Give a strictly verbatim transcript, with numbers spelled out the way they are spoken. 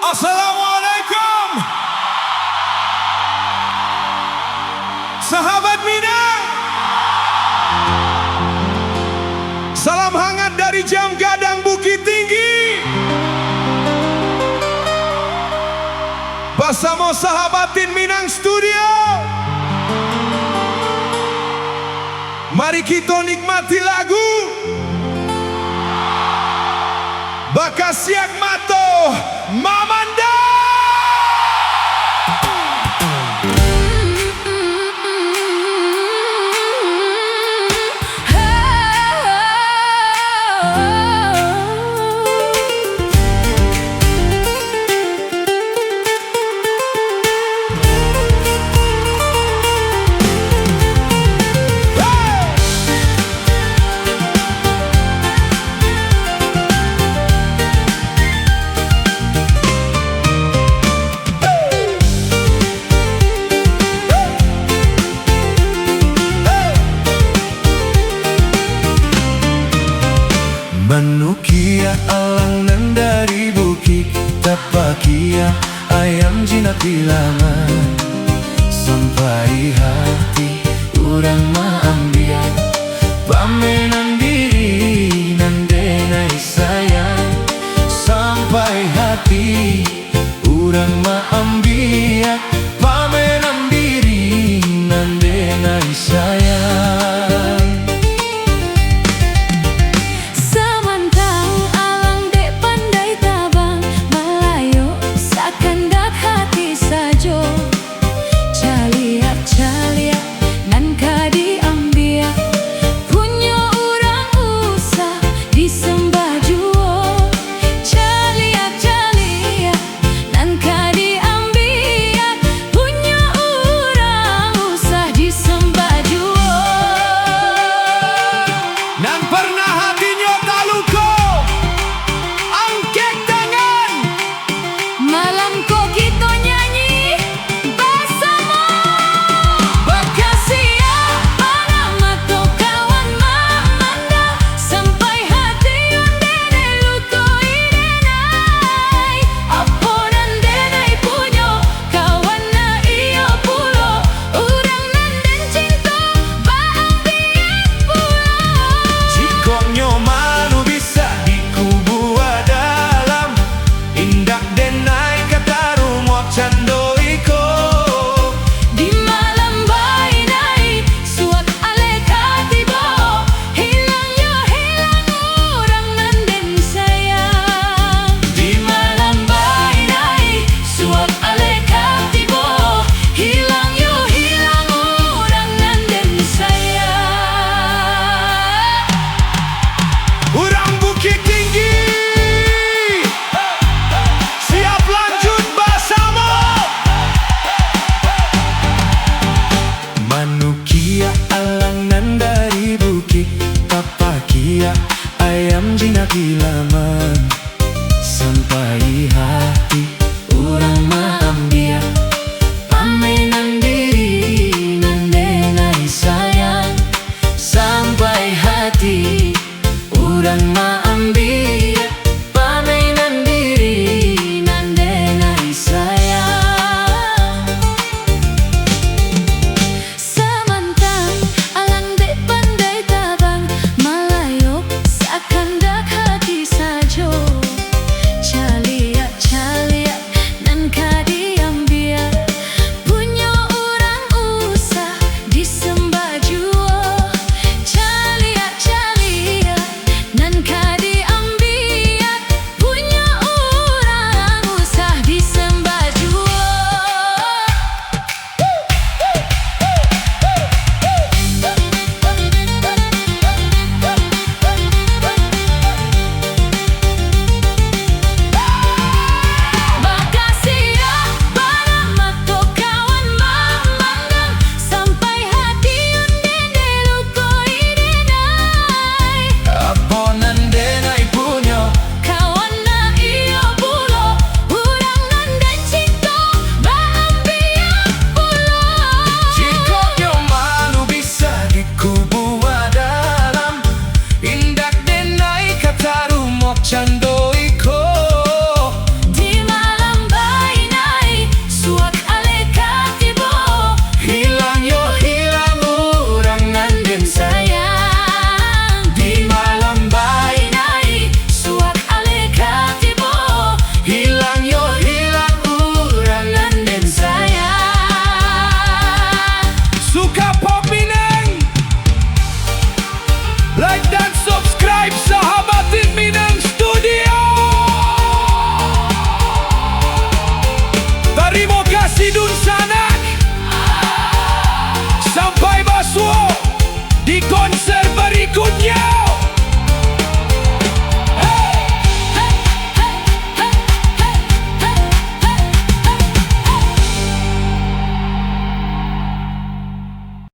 Assalamualaikum, sahabat Minang. Salam hangat dari Jam Gadang Bukittinggi. Basamo sahabatin Minang Studio. Mari kito nikmati lagu Bakasiak Mato Mamandang. Manukiak alang nan dari bukik, tapakiak ayam jinak di laman. Sampai hati urang maambiak, pamenan diri nan denai sayang. Sampai hati urang maambiak, pamenan diri nan denai sayang. Samantang alang dek pandai tabang, malayok sakandak hati sajo. Caliak, caliak, nan ka diambiak, punyo urang usah disambah juo. Caliak, caliak, nan ka diambiak, punyo urang usah disambah juo. Nan parnah hatinyo taluko, angkek tangan. Malam ko kito nyanyi basamo. Bakasiak panah mato kawan mamandang, sampai hati ondeh dek luko i denai. Apo nan denai punyo, kawan na iyo pulo, urang nan den cinto baambiak pulo. Jikok nyo malu bisa dikubua dalam, indak denai ka tarumuak cando iko. Di malam bainai, suak alek ka tibo, hilang yo hilang urang nan den sayang. Di malam bainai, suak alek ka tibo, hilang yo hilang urang nan den sayang. Urang Bukittinggi, siap lanjut basamo. Manukiak alang nan dari bukik, tapakiak ayam jinak di laman. Sampai